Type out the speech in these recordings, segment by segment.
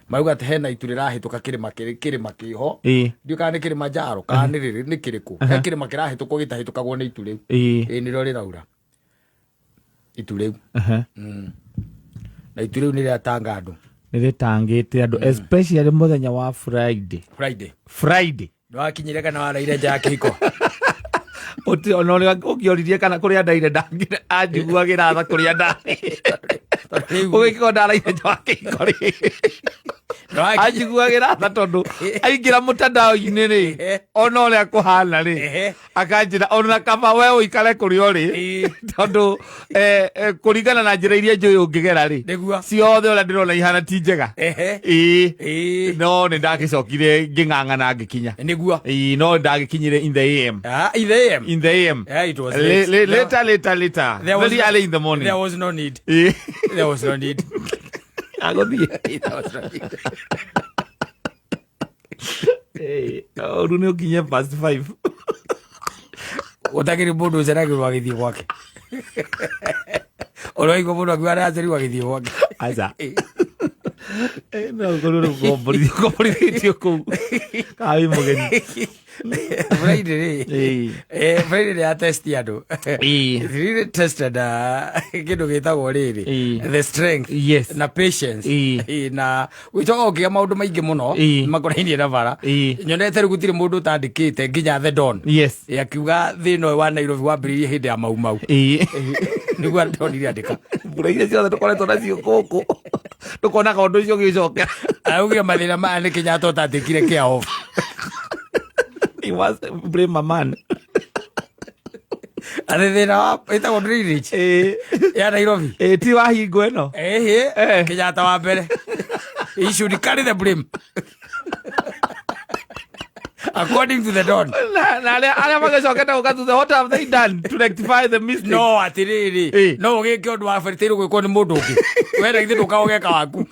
Marauga atĩ hena itu rĩrahĩtũka kĩrĩma kĩrĩma kĩho. Ndiũĩ kana nĩ Kilimanjaro kana nĩ rĩrĩ nĩ kĩrĩkũ. He kĩrĩma kĩrahĩtũkwo gĩtahĩtũkagwo nĩ itu rĩu. Ĩĩ nĩrĩo rĩraura. Itu rĩu. Na itu rĩu nĩ rĩratanga andũ. Nĩ rĩtangĩte andũ, especially mũthenya wa Friday. Friday. Friday. Nĩwakinyire kana waraire nja ya kĩhiko? Ũti ona ũrĩa ũngĩoririe kana kũrĩa ndaire ndangĩra anjiguagĩra tha kũrĩa ndarĩ. Rĩu- Ũgĩkorwo ndaraire nja wa kĩhiko rĩ. Nĩwakinya- Anjiguagĩra tha tondũ aingĩra mũtandao-inĩ rĩ, ona ũrĩa kũhana rĩ, Akanjĩra ona kaba we ũikare kũrĩa ũrĩ. Tondũ kũringana na njĩra iria njũĩ ũngĩgera rĩ, Nĩguo. ciothe ũrĩa ndĩrona ihana ti njega. Ĩĩ. No nĩ ndagĩcokire ngĩng'ang'ana ngĩkinya. Nĩguo. Ĩĩ, no ndagĩkinyire in the AM. Ah, in the AM. In the AM. Yeah, it was late. Later, later, later. There was Very no- early in the morning. There was no need. Ĩĩ. There was no need. Agũthiĩ. There was no need. Ũru nĩ ũkinye past 5. Gũtakĩrĩ mũndũ ũceragĩrwo agĩthiĩ gwake. Ũraigua mũndũ akiuga aracerirwo agĩthiĩ gwake. Aca. No ũkorwo rĩu ngomborithĩtio kũu. Kana wĩ mũgeni. Friday rĩ. Friday nĩ ya test andũ. It really tested kĩndũ gĩtagwo rĩrĩ. The strength. Na patience. Na gwĩcoka ũkĩgĩa maũndũ maingĩ mũno makonainie na bara. Nyonete rĩu gũtirĩ mũndũ ũtandĩkĩte nginya The Don. Akiuga thĩna ũyũ wa Nairobi wambĩrĩirie hĩndĩ ya Mau Mau. Nĩguo ndonire andĩka. Mbura iria ciothe tũkoretwo nacio gũkũ tũkonaga ũndũ ũcio ũgĩcokera. Araugire mathĩna maya nĩ Kenyatta ũtandĩkire care of. He was blame a man. Atĩ thĩna wa ĩtagwo drainage ya Nairobi. Ti wa hingo ĩno. Ĩhĩ, Kenyatta wa mbere. He should carry the blame. According to the Don. Na arĩa magĩcokete gũka thutha, what have they done to rectify the mistake? No atĩrĩrĩ, no ũgĩke ũndũ wa bataire gwĩkwo nĩ mũndũ ũngĩ. We na githĩ ndũkaga ũgeka waku.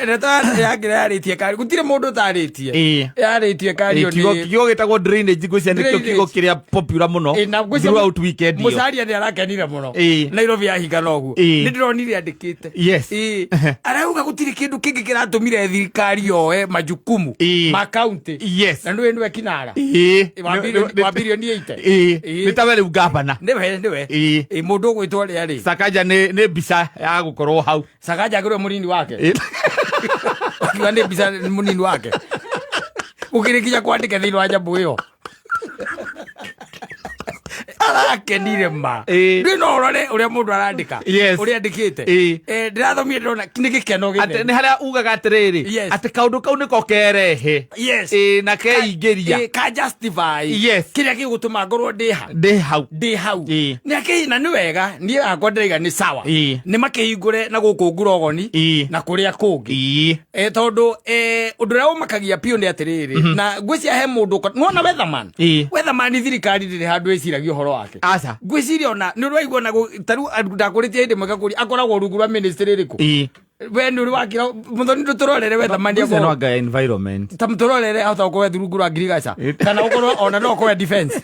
Ndeto yakĩra yarĩtie kari gũtirĩ mũndũ ũtarĩtie. Yarĩtie kario. Kiugo gĩtagwo drainage ngwĩciria nĩkĩo Drainage. kiugo kĩrĩa popular mũno Na ngwĩciria throughout weekend ĩyo. Musalia nĩ arakenire mũno. Nairobi yahinga na ũguo. Nĩ ndĩronire andĩkĩte. Arauga gũtirĩ kĩndũ kĩngĩ kĩratũmire thirikari yoe majukumu ma county. Na nĩwe nĩwe kinara. Wa wa bilioni 80. Nĩ tawe rĩu gavana. Nĩwe nĩwe. Mũndũ ũgwĩtwo ũrĩa rĩ. Sakaja nĩ mbica ya gũkorwo hau. Sakaja agĩrwo mũnini wake. Akiuga nĩ mbica nĩ mũnini wake. Gũkĩrĩ kinya kwandĩke thĩinĩ wa nyamũ ĩyo. Arakenire ma. Rĩu no ũrore ũrĩa mũndũ arandĩka. Ũrĩa andĩkĩte. Ndĩrathomire ndĩrona nĩ gĩkeno Atĩ gĩtheri. nĩ harĩa ugaga atĩrĩrĩ, atĩ kaũndũ kau nĩko kerehe. Na keingĩria. Ka justify. Kĩrĩa gĩgũtũma ngorwo ndĩ ha. Ndĩ hau. Ndĩ hau. Nĩ akĩ na nĩ wega niĩ hakwa ndĩraiga nĩ sawa. Nĩ makĩhingũre na gũkũ ngurogoni na kũrĩa kũngĩ. Tondũ ũndũ ũrĩa ũmakagia biũ nĩ atĩrĩrĩ, na ngwĩciria he mũndũ nĩwona Weatherman? Weatherman thirikari ndĩrĩ handũ ĩciragia ũhoro wake. Aca. Ngwĩciria ona nĩ ũraigua ona ta rĩu andũ ndakũrĩtie hĩndĩ ĩmwe ngakũria akoragwo rungu rwa ministry ĩrĩkũ? We nĩ ũrĩ wakĩra mũthoni ndũtũrorere Weatherman Ngwĩciria no akorwo anga environment. Ta mũtũrorere ahota gũkorwo rungu rwa ngirigaca kana ũkorwo ona no ũkorwo defense.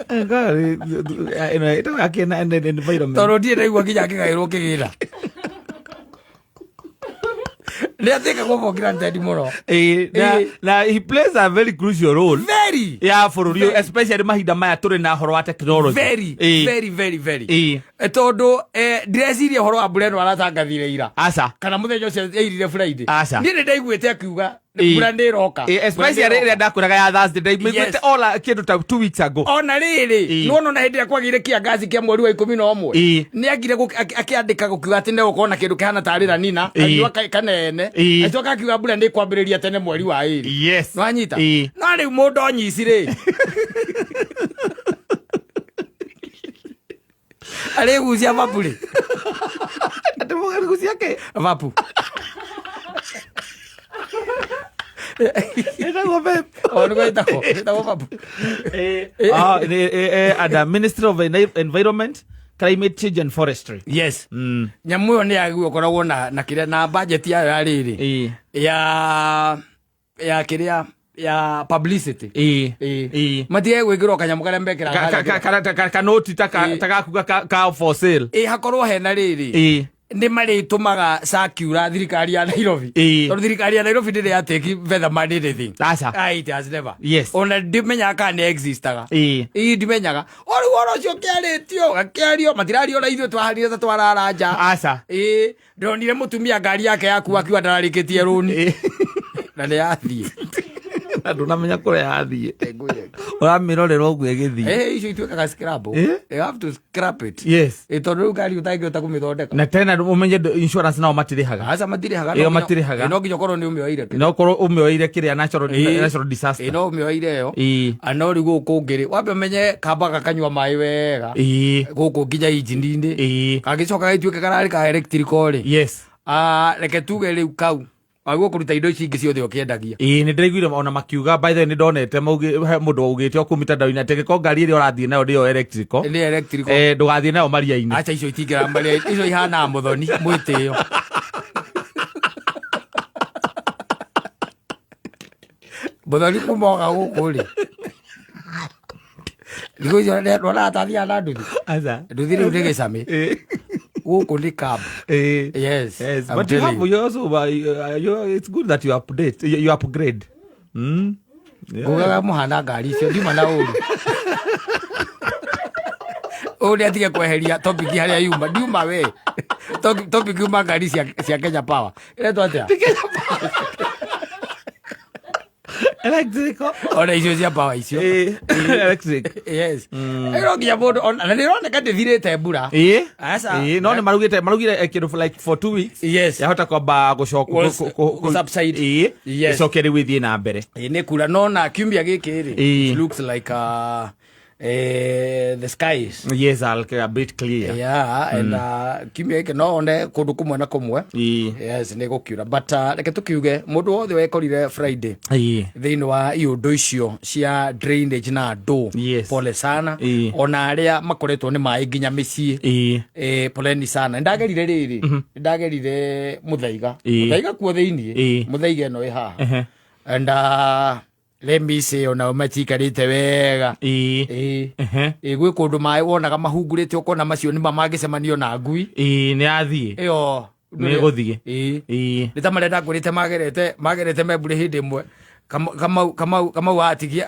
Ĩno ĩtagwo yake na environment. Tondũ ndirĩ ndaigua nginya akĩgaĩrwo kĩgĩna. Nĩ atĩkagwo for granted mũno. Na he plays a very crucial role Very. ya bũrũri ũyũ, especially mahinda maya tũrĩ na ũhoro wa technology. Very, very, very, very. Tondũ ndĩreciria ũhoro wa mbura ĩno aratangathire ira. Aca. Kana mũthenya ũcio airire Friday. Aca. Niĩ nĩ ndaiguĩte akiuga mbura nĩ ĩroka. Especially Mbura nĩ rĩrĩa ndakwĩraga ya Thursday ndaimĩiguĩte ola kĩndũ ta 2 weeks ago. Ona rĩrĩ, nĩwona ona hĩndĩ ĩrĩa kwagĩire kĩangaci kĩa mweri wa 11. Nĩ agire akĩandĩka gũkiuga atĩ nĩgũkorwo na kĩndũ kĩhana tarĩ La Nina, kariũa kanene. Agĩcoka akiuga mbura nĩ ĩkwambĩrĩria tene mweri wa 2. Nĩwanyita? No rĩu mũndũ onyici rĩ. Arĩgucia vapu rĩ. Atĩ mũgarigucia kĩ? Vapu. Ĩtagwo vape. O nĩguo ĩtagwo, ĩtagwo vapu. Ah, under Ministry of Environment, Climate Change and Forestry. Yes. Nyamũ ĩyo nĩ yagĩrĩirwo ĩkoragwo na kĩrĩa na budget yayo ya rĩrĩ. Ya kĩrĩa Ya publicity. Ĩĩ. Ĩĩ. Matige gwĩkĩrwo kanyamũ karĩa mekĩraga harĩa. Kanoti ta ta gakuga ka for sale. Ĩ, hakorwo hena rĩrĩ, nĩ marĩtũmaga circular thirikari ya Nairobi, tondũ thirikari ya Nairobi ndĩrĩ ya take Featherman anything. Aca. Ah, it has never. Ona ndimenyaga kana nĩ existaga. Ĩ, ndimenyaga. O rĩu ũhoro ũcio ũkĩarĩtio, gakĩario, matirario na ithuĩ, twahanire ta twarara nja. Aca. Ĩ, ndonire mũtumia ngari yake yaku akiuga ndararĩkĩtie rũni na nĩ yathiĩ. Na ndũnamenya kũrĩa yathiĩ, ũramĩrorera ũguo ĩgĩthiĩ. Eh, icio ituĩkaga scrap. You have to scrap it. Ĩ, tondũ rĩu ngari ũtangĩhota kũmĩthondeka. Na tena ũmenye insurance nao matirĩhaga. Aca, matirĩhaga. Ĩyo matirĩhaga. Ĩ, no nginya ũkorwo nĩ ũmĩoire. No korwo ũmĩoire kĩrĩa natural, natural disaster. Ĩ, no ũmĩoire ĩyo. No rĩu gũkũ ũngĩ rĩ, wambe ũmenye kamba gakanyua maĩ wega gũkũ nginya injini-inĩ, kangĩcoka gagĩtuĩke kararĩ ka electrical rĩ, ah, reke tuge rĩu kau wagwo kũruta indo ici ingĩ ciothe ũkĩendagia. Ĩĩ, nĩ ndĩraiguire ona makiuga, by the way, nĩ ndonete he mũndũ waugĩte o kũu mitandao-inĩ atĩ angĩkorwo ngari ĩrĩa ũrathiĩ nayo nĩyo electrical, nĩ electrical, ndũgathiĩ nayo maria-inĩ. Aca, icio itingĩra marĩa, icio ihanaga mũthoni mwĩtĩo. Mũthoni kuma oka gũkũ rĩ, thikũ icio ndonaga ta athiaga na nduthi. Aca. Nduthi rĩu nĩ gĩcamĩ, gũkũ nĩ cab. Yes. Yes, I'm but you telling have you also it's good that you update, you upgrade. Yeah. Ngugaga mũhana ngari icio ndiuma na ũru ũũ, nĩ atige kweheria topic harĩa yuma, ndiuma we. Topic yuma ngari cia Kenya Power ĩretwo atĩa? Electrical. Ona icio cia power icio. Electric. Yes, ĩro nginya mũndũ na nĩ ĩroneka ndĩthirĩte mbura. Aca. No nĩ marugĩte kĩndũ for like for 2 weeks. Yahota kwamba gũcoka Gũ-subside. Ĩcoke rĩu ĩthiĩ na mbere. Ĩ, nĩ kura no na kiumia gĩkĩ rĩ, it looks like the skies Yes, I'll get a bit clear. Yeah, and kiumia gĩkĩ no one kũndũ kũmwe na kũmwe. Yes, nĩ gũkiura, but reke tũkiuge mũndũ wothe wekorire Friday thĩinĩ wa iũndũ icio cia drainage na andũ, pole sana. Ona arĩa makoretwo nĩ maĩ nginya mĩciĩ, poleni sana. Nĩndagerire rĩrĩ, nĩndagerire mũthaiga, mũthaiga kuo thĩiniĩ, mũthaiga ĩno ĩ haha, and let me say onao matiikarĩte wega. Ĩ. Ĩ, gwĩ kũndũ maĩ wonaga mahungurĩte, ũkona macio nĩma mangĩcemanio na ngui. Nĩ yathiĩ. Ĩyo Nĩ ĩgũthiĩ. Ĩ. Nĩ ta marĩa ndakwĩrĩte, magerete membure hĩndĩ ĩmwe. Kamau atigie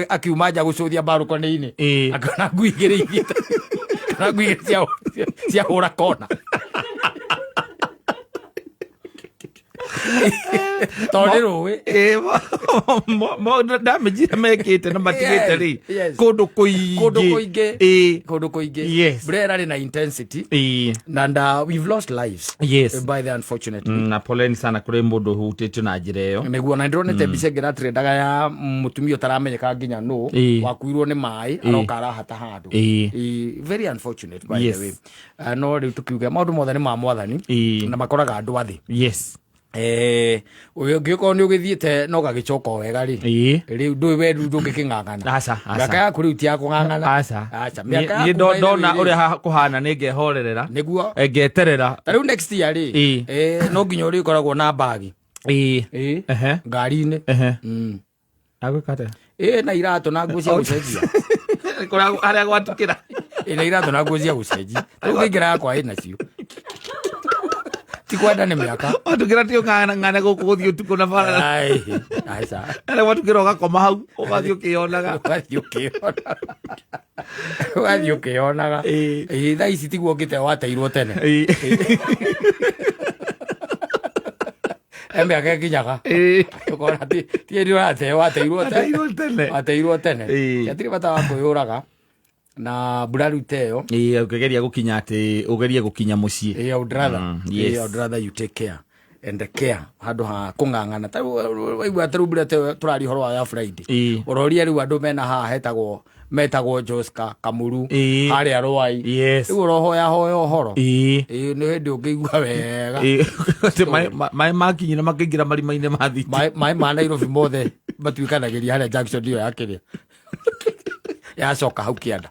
akiuma nja gũcũthia mbarũkoni-inĩ, akĩona ngui igĩrĩ ithiĩte, kana ngui igĩrĩ ciahũra kona tondũ nĩ rũĩ. Damage iria mekĩte na matigĩte rĩ, kũndũ kũingĩ. Kũndũ kũingĩ. Kũndũ kũingĩ. Mbura ĩrarĩ na intensity and we've lost lives, by the unfortunately. Na poleni sana kũrĩ mũndũ ũhutĩtio na njĩra ĩyo. Nĩguo, na ndĩronete mbica ĩngĩ ĩratrendaga ya mũtumia ũtaramenyeka nginya nũ, wakuirwo nĩ maĩ, aroka arahata handũ. Very unfortunate, by the way. No rĩu tũkiuge maũndũ mothe nĩ ma mwathani, na makoraga andũ athĩ. Ũngĩkorwo nĩ ũgĩthiĩte na ũgagĩcoka o wega rĩ, rĩu ndũĩ we, rĩu ndũngĩkĩng'ang'ana. Aca, aca. Mĩaka yaku rĩu ti ya kũng'ang'ana. Aca. Aca, mĩaka Niĩ yaku by the ndona way rĩ, ũrĩa kũhana nĩ ngehorerera. Nĩguo. Ngeterera. Ta rĩu next year rĩ, no nginya ũrĩkoragwo na mbagi ngari-inĩ. Agwĩka atĩa? Ĩ, na iratũ na nguo cia gũcenjia. Kũrĩa harĩa gwatukĩra. Ĩ, na iratũ na nguo cia gũcenjia. Rĩu ngĩingĩra yakwa ĩ nacio, ti kwenda nĩ mĩaka. Watukĩra ti ũng'ang'ane gũkũ gũthiĩ ũtukũ na bara. Ai, aca. Harĩa gwatukĩra ũgakoma hau ũgathiĩ ũkĩyonaga. Ũgathiĩ ũkĩyonaga, ũgathiĩ ũkĩyonaga. Ĩ, thaa ici tiguo ũngĩte wateirwo tene. E mĩaka ĩkinyaga ũkona ti hĩndĩ ũrateo, wateirwo tene. Wateirwo tene. Wateirwo tene. Hatirĩ bata wa kwĩyũraga na mbura rĩu ta ĩyo. Ĩĩ, ũkĩgeria gũkinya atĩ ũgerie gũkinya mũciĩ. I would rather, I would rather you take care and care handũ ha kũng'ang'ana. Ta rĩu waigua ta rĩu mbura ta ĩyo tũraria ũhoro wa ya Friday, ũroria rĩu andũ mena haha hetagwo metagwo Joska Kamuru, harĩa Rwai. Rĩu ũrohoya hoya ũhoro. Ĩĩ, nĩ hĩndĩ ũngĩigua wega. Atĩ maĩ makinyire makĩingĩra marima-inĩ ma thitima. Maĩ ma Nairobi mothe matuĩkanagĩria harĩa junction ĩyo ya kĩrĩa yacoka hau kĩanda.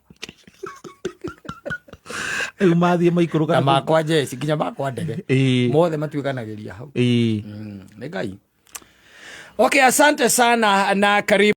Rĩu mathiĩ maikũrũka na makwa jeci nginya makwa ndege, mothe matuĩkanagĩria hau. Nĩ Ngai. Okay, asante sana na karibu.